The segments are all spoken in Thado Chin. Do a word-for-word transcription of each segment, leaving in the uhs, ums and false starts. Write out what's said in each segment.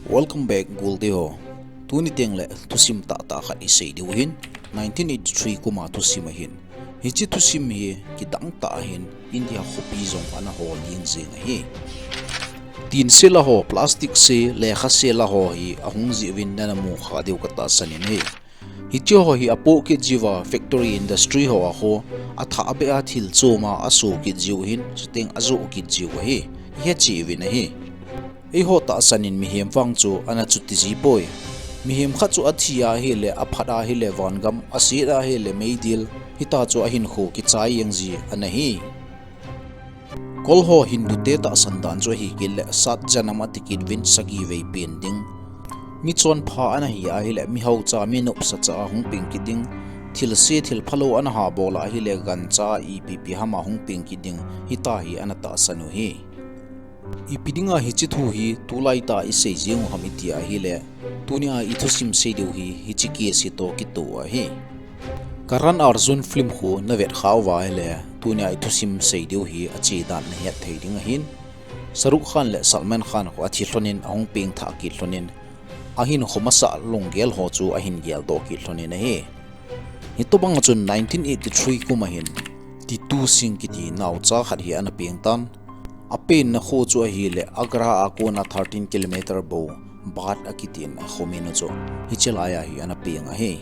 Welcome back, Golde ho. Tuni tengle thusim tahtah khat isei diu ahin, nineteen eighty-three kuma thusim ahin. Hiche thusim hi kidang tah ahin, India khopi jong ana hol ding jeng ahi. Tin sela ho, plastic se, lekha sela ho hi ahung jeh uvin nana mu kha diu katahsan in ahi. Hiche ho hi apoh kit jiuva factory industry hoa ho athah beh a thil chom a aso kit jiu ahin, chuteng ajoh kit jiu ahi. Ihet cheh uvin ahi. Eiho tahsan in mihem vang chu ana chuti ji poi. Mihem khat chu athi ahile, aphat ahile vangam, aset ahile meidil, hitia chu ahinkho kichai jeng ji ana hi. Kol ho Hindu te tahsan dan chu ahi kit le, sat janam ati kit uvin sagi vei pen ding. Mi chonpha ana hi ahile, mi haocha, mi nopsa cha ahung peng kit ding. Thil se, thil phalou ana ha bol ahile, gancha ipi ipi ham ahung peng kit ding. Hitia hi ana tahsan u ahi. Ipi dinga hiche thu hi tulai tah a isei jeng u ham iti ahile, tunia ithusim sei diu hi hiche case hi toh kitoh ahi. Karan Arjun film khu navet kha uva ahile, tunia ithusim sei diu hi ache dan nahet thei ding ahin. Shahrukh Khan le Salman Khan khu athi lhonin, ahung peng thah kit lhonin, ahinkho masat lunggel ho chu ahin geldoh kit lhonin ahi. Hitobang a chun nineteen eighty-three kum ahin, Titu Singh kiti naocha khat hi ana peng tan. Apenna kho chu ahile, Agra a kona thirteen kilometer bou, Bhat akiti in akho min u chu, hiche laiya hi ana peng ahi.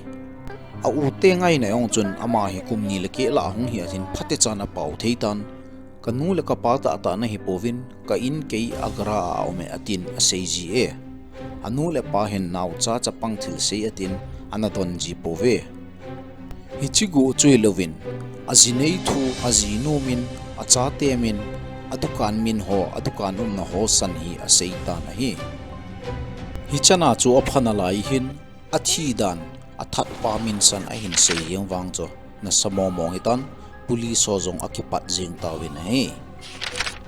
A u te ngaina jong chun ama hi kum ni le keh lah ahung hi ahin, phatechan apao thei tan. Kanu le kapa tahtah nahi pouvin, ka in kei Agra a aume atin asei ji e. Anu le apa hin naocha chapang thilsei atin ana don ji pouve. Hiche guh chu hilouvin, ajinei thu, ajinu min, achate min, adukan min ho, adukan umna ho san hi asei tan ahi. Hichana chu apha nalai hin, athi dan, athatpa min san ahin sei jeng vang chu nasa mongmong hitan, police ho jong akipat jeng tauvin ahi.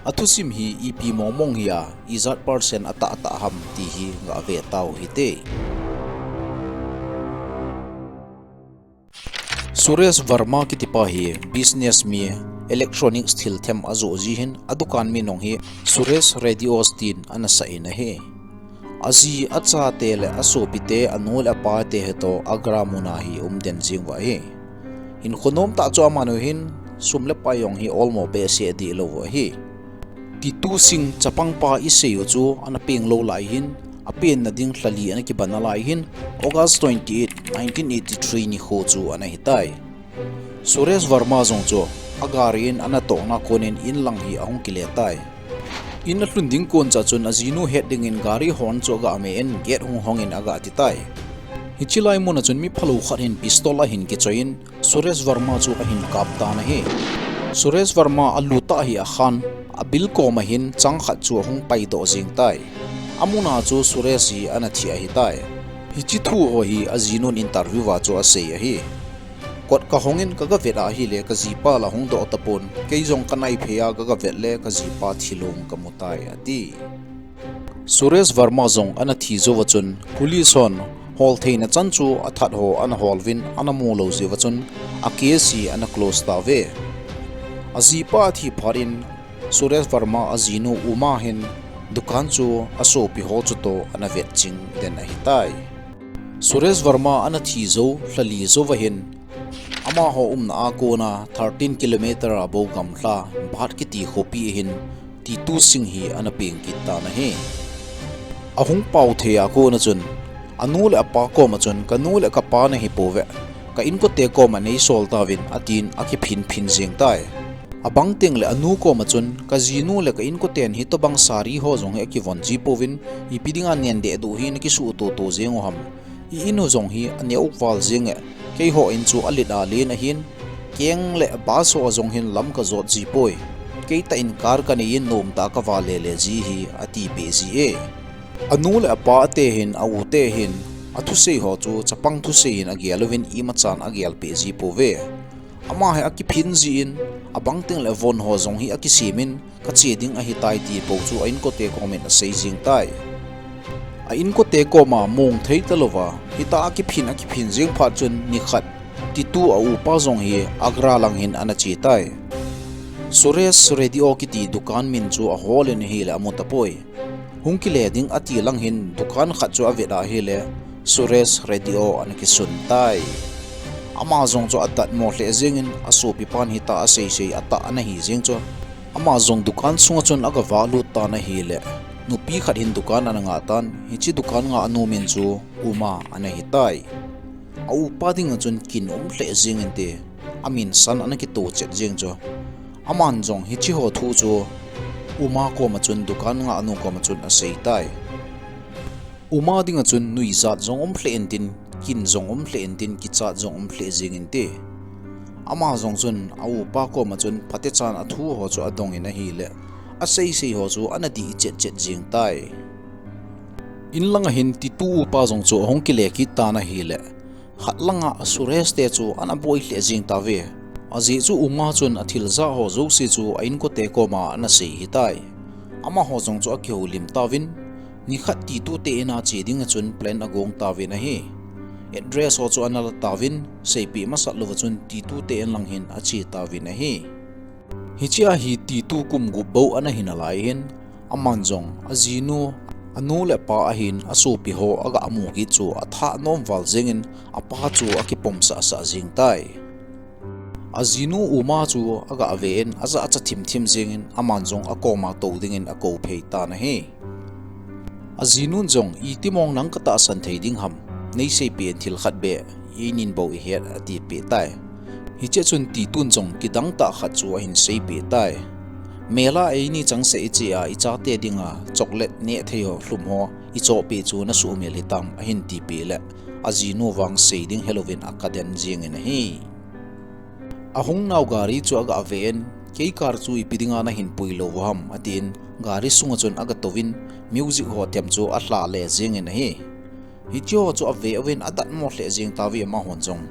Athusim hi ipi mongmong hi a, ijat percent atahtah ham ti hi gave tau hite. Suresh Verma kitipa hi business mi, electronics thilthem ajoh ji hin, adukan min jong hi Suresh Radios tin ana sah in ahi. Aji, achate le asopite, anu le apate hitoh Agra muna hi umden jeng uva ahi. Hinkho nomtah chu aman u hin, sum le pai jong hi olmo behseh dihlou u ahi. Titu Singh chapangpa isei u chu ana peng lou lai hin, apenna ding lhali ana kiban nalai hin, August twenty-eight, nineteen eighty-three nikho chu ana hitai. Suresh Verma jong chu agari in ana tohna konin in lang hi ahung kile tai. In alhun ding koncha chun ajinu het dingin gari horn chu aga me in, gate hung hongin aga titai. Hiche lai muna chun mi phalou khat hin pistol ahin kichoiyin, Suresh Verma chu ahin kap tan ahi. Suresh Verma alu tah hi akhan, abil koma hin chang khat chu ahung paidoh jeng tai. Amuna chu Suresh hi ana thi ahitai. Hiche thu ho hi ajinun interview a chu asei ahi. Kot kahongin kagavet ahile kajipa la hungdoh tapon, kei jong kanaiphei a kagavet le kajipa thilong kamutai ati. Suresh Verma jong ana thi jouva chun, police hon holtheina chan chu athat ho ana holuvin ana mulou jeh uva chun, acase hi ana close tauve. Ajipa athi phat in, Suresh Verma ajinu Uma hin dukan chu asopi ho chutoh ana vetching den ahitai. Suresh Verma ana thi jou lhali jouva hin, amaho umna a kona thirteen kilometer a bou gamla Bhat kiti khopi ahin, Titu Singh hi ana peng kit tan ahi. Ahung pao thei a kona chun, anu le apa koma chun, kanu le kapa nahi pouve, ka inkote koma neisol tauvin, atin akiphin phin jeng tai. Abang tengle anu koma chun, kajinu le ka inkoten hitobang sari ho jong hi akivon ji pouvin, ipi dinga nen dehduh hi nakisuh toto jeng u ham. I in u jong hi aneo val jenge, keiho in chu alet alen ahin, keng le bus ho jong hin lam kajot ji poi. Keitah in car kanei in nomtah a kava lele ji hi, atipeh ji e. Anu le apa ate hin, a u te hin, athusei ho chu chapang thusei hin agel uvin, imachan agelpeh ji pouve. Ama hi akiphin jin, abang tengle von ho jong hi akisemin, kache ding ahitai ti pou chu a inkote komin asei jeng tai. A inkote koma mong thei talouva, hitia akiphin akiphin jeng phat chun nikhat, Titu a upa jong hi Agra lang hin ana che tai. Suresh Radio kiti dukan min chu ahol in ahile amu tapoi. Hung kile ding ati lang hin dukan khat chu avet ahile, Suresh radio ana kisun tai. Ama jong chu adatmo lheh jengin, asopipan hitia aseisei atah ana hi jeng chu. Ama jong dukan sunga chun agavah lut tan ahile, nupi khat hin dukan ana ngah tan, hiche dukan ngahnu min chu Uma ana hitai. A upa dinga chun kin um lheh jengin te, amin san ana kito chet jeng chu. Aman jong hicheho thu chu Uma koma chun, dukan ngahnu koma chun asei tai. Uma dinga chun nuijat jong um lheh intin, kin jong um lheh intin, kichat jong um lheh jengin te. Ama jong chun a upa koma chun phatechan athuho chu adongin ahile, aseisei ho chu ana dih chet chet jeng tai. Inlanga hin Titu upa jong chu ahung kile kit tan ahile, khat langa Suresh te chu ana boi lheh jeng tauve. Ajeh chu Uma chun athil jah ho jouse chu a inkote koma ana sei hitai. Amaho jong chu akihoulim tauvin, nikhat Titu te ina che dinga chun plan agong tauvin ahi. Address ho chu ana la tauvin, seipeh masat louva chun Titu te in lang hin ache tauvin ahi. Hichea hi Titu kum gup bou ana hi nalai hin, aman jong ajinu, anu le apa ahin asopi ho aga mu kit chu athah nom val jengin, apa chu akipomsah sah jeng tai. Ajinu Uma chu aga ven, ajachat thim thim jengin, aman jong akoma tou dingin akou phei tan ahi. Ajinun jong, itimong nang katahsan thei ding ham, neiseipeh in thil khat beh, einin bou ihet, atipeh tai. Hichea chun Titun jong kidang tah khat chu ahin seipeh tai. Mela eini changseh ichea ichate dinga chocolate neh thei ho lhum ho ichohpeh chu nasuhmil hitam, ahin tipeh le, ajinu vang sei ding helouvin akaden jengin ahi. Ahung nau gari chu aga ven, kei car chu ipi dinga nahin pui lou u ham, atin, gari sunga chun aga touvin, music ho them chu ahla le jengin ahi. Hicheho chu ave uvin adatmo lheh jeng tauve amahon jong.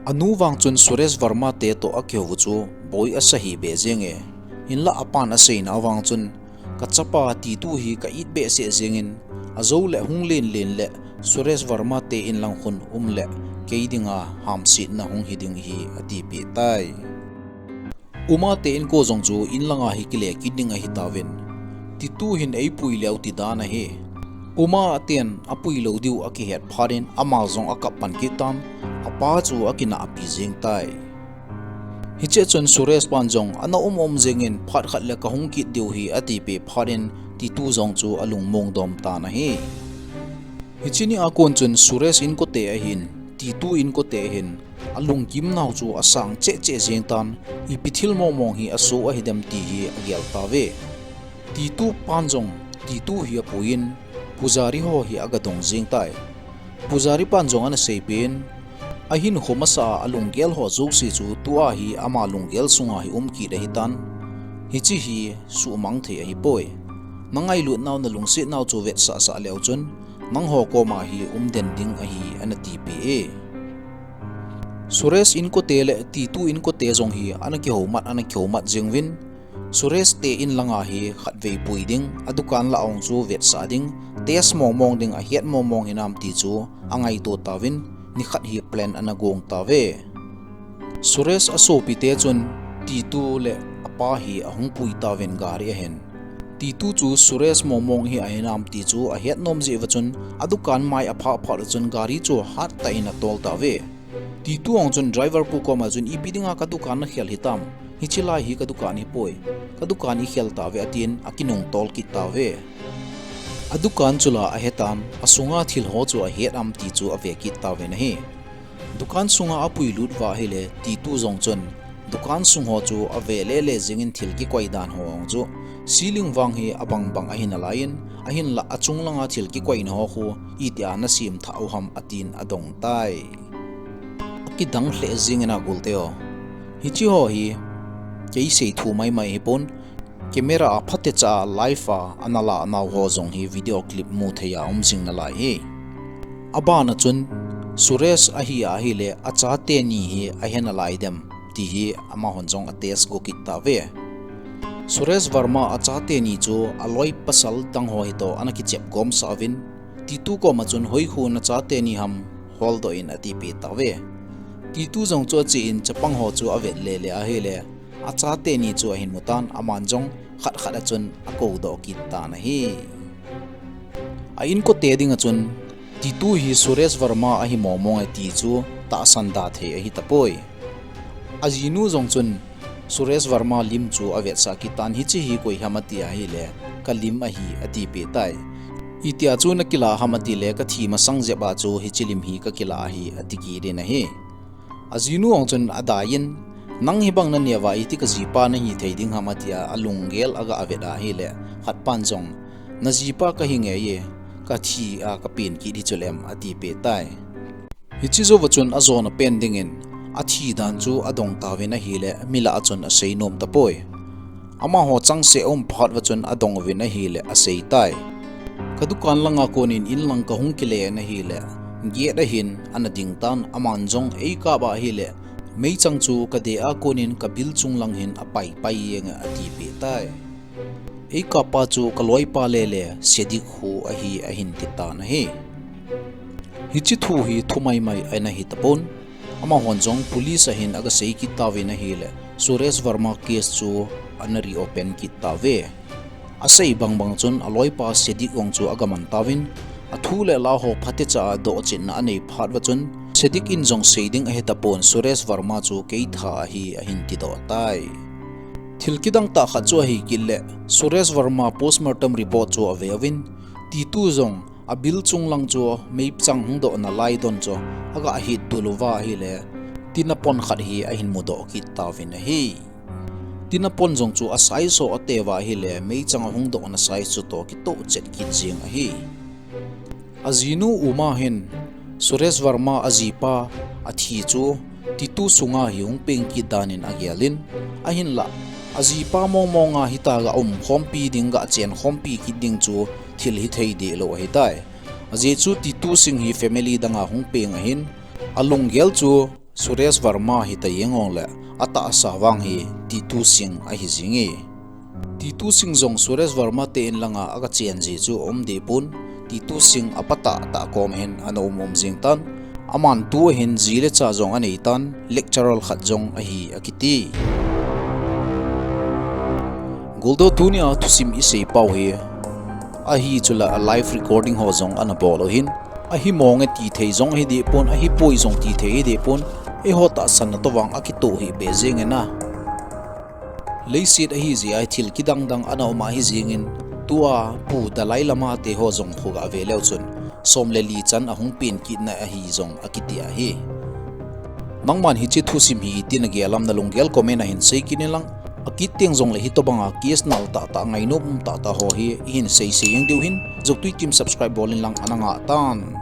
Anu vang chun Suresh Verma te toh akihou u chu boi asa hih beh jenge. Hinlah apan aseina vang chun, kachapa Titu hi ka it behseh jengin, ajou le hung len len le Suresh Verma te in lang khun um le kei dinga hamsetna hung hi ding ahi, atipeh tai. Uma te inko jong chu inlanga hi kile kit ding ahitauvin, Titu hin eipui leu ti dan ahi. Uma ten apui lou diu akihet phat in ama jong akap pan kit tan, apa chu akinahpi jeng tai. Hichea chun Suresh pan jong ana um um jengin, phat khat le kahung kit diu ahi, atipeh phat in Titu jong chu alungmong dom tan ahi. Hiche nia kon chun Suresh inkote ahin, Titu inkote ahin, alungkim nau chu asang cheh cheh jeng tan, ipi thil mong mong hi asoh ahidem ti hi agel tauve. Titu pan jong Titu hi apuiyin, pujari ho hi aga dong jeng tai. Pujari pan jong ana seipeh in, ahinkho masa a alunggel ho jouse chu tua hi ama lunggel sunga hi um kit ahitan, hiche hi suhmang thei ahipoi. Nangailut nau, nalungset nau chu vetsah sah leu chun, nangho koma hi um den ding ahi, ana tipeh e. Suresh inkote le Titu inkote jong hi ana kihoumat, ana kihoumat jeng uvin, Suresh te in langa hi khatvei pui ding, adukan lah a jong chu vetsah ding, test mong mong ding, ahet mong mong hinam ti chu angaito tauvin, nikhat hi plan ana gong tauve. Suresh asopi te chun Titu le apa hi ahung pui tauvin gari ahin. Titu chu Suresh mong mong hi ahinam ti chu ahet nom jeh uva chun, adukan mai aphah phat u chun gari chu hattah in atol tauve. Titu jong chun driver pu koma chun, ipi dinga kadukan nakhel hitam? Hiche lai hi kadukan ahipoi. Kadukan ikhel tauve, atin akinung tol kit tauve. Adukan chu la ahetan, asunga thil ho chu ahet am ti chu ave kit tauvin ahi. Dukan sunga apui lut uva ahile, Titu jong chun, dukan sung ho chu ave le le jengin thil kikoi dan ho jong chu, ceiling vang hi abang bang ahi nalaiyin, ahinlah achung langa thil kikoina ho khu, itia nasem thah u ham, atin adong tai. Akidang lheh jengin a gulte ho. Hiche ho hi, kei sei thu mai mai hipon, camera a phatecha a live a ana lah nau ho jong hi video clip mu thei a um jing nalai hi. Abana chun Suresh ahi ahile achate ni hi ahe nalai dem ti hi amahon jong a test go kit tauve. Suresh Verma achate ni chu aloi pasal dang ho hitoh ana kichep gomsah uvin, Titu koma chun hoikhu nachate ni ham holdoh in atipeh tauve. Titu jong chu ache in chapang ho chu avet le le ahile, achate ni chu ahin mutan, aman jong khat khat a chun akoudoh kit tan ahi. A inkote dinga chun, Titu hi Suresh Verma ahi mongmong e ti chu tahsan da thei ahi tapoi. Ajinu jong chun, Suresh Verma lim chu avetsah kit tan, hiche hi koi ham ati ahile, ka lim ahi, atipeh tai. Itia chu nakila ham atile, ka thi masang jep a chu hiche lim hi kakila ahi, ati kit in ahi. Ajinu jong chun adai in, nang hibang naneo a iti kajipa nahi thei ding ham atia, alunggel aga avet ahile, khatpan jong, najipa kahi ngei e, ka thi a kapen kit hi chulem, atipeh tai. Hiche jouva chun ajona pen dingin, athi dan chu adong tauvin ahile, mi lah a chun asei nom tapoi. Amaho changseh aum phat uva chun adong uvin ahile, asei tai. Ka dukan langa konin in lang kahung kile in ahile, gate ahin ana ding tan, aman jong eikap ahile, meichang chu kadeh a konin ka bill chung lang hin apaipai jenge, atipeh tai. Eikap pa chu kaloipa lele, Sedik Hu ahi, ahin ti tan ahi. Hiche thu hi thu maimai ana hi tapon. Amahon jong police ahin aga sei kit tauvin ahile, Suresh Verma case chu ana reopen kit tauve. Asei bangbang chun aloipa Sedik jong chu aga man tauvin, athu le la ho phatecha a dohchetna anei phat uva chun, Sedik in jong sei ding ahi tapon, Suresh Verma chu kei tha ahi, ahin tidoh tai. Thil kidang tah khat chu ahi kit le, Suresh Verma postmortem report chu ave uvin, Titu jong a bill chung lang chu meichang hung dohna lai don chu aga het dul uva ahile, tina pon khat hi ahin mudoh kit tauvin ahi. Tina pon jong chu a size ho ateuva ahile, meichang ahung dohna size chu toh kitoh chet kit jeng ahi. Ajinu Uma hin, Suresh Verma ajipa athi chu Titu sunga hi hung peng kit danin agel in, ahinlah, ajipa mongmonga hita ga umkhompi ding, ga chenkhompi kit ding chu thil hithei deh lou ahitai. Ajeh chu Titu Singh hi family danga hung peng ahin, alunggel chu Suresh Verma hita jeng jongle, atahsa vang hi Titu Singh ahi jenge. Titu Singh jong Suresh Verma te in langa aga chen ji chu aum deh pon, Titu Singh apa tahtah kom hin ana um um jeng tan, aman tu ahin ji le cha jong anei tan, lecturer khat jong ahi akiti. Goldo, tunia thusim isei pau hi, ahi chule a live recording ho jong ana bol u ahin, ahi mong e ti thei jong ahi deh pon, ahipoi jong ti thei ahi deh pon, eiho tahsanna toh vang akitoh hih beh jenge na. Leiset ahi jeh a thil kidang dang ana um ahi jengin, tua Pu Dalai Lama te ho jong khu ga ve leu chun, som le li chan ahung pen kitna ahi jong akiti ahi. Nangman hiche thusim hi iti nagel ham, nalunggel comment a hin sei kit in lang, akit teng jongle hitobanga case nal tahtah, ngainom um tahtah ho hi ihin sei sei jeng diu ahin, Joktuitui Team subscribe bol in lang, ana ngah tan.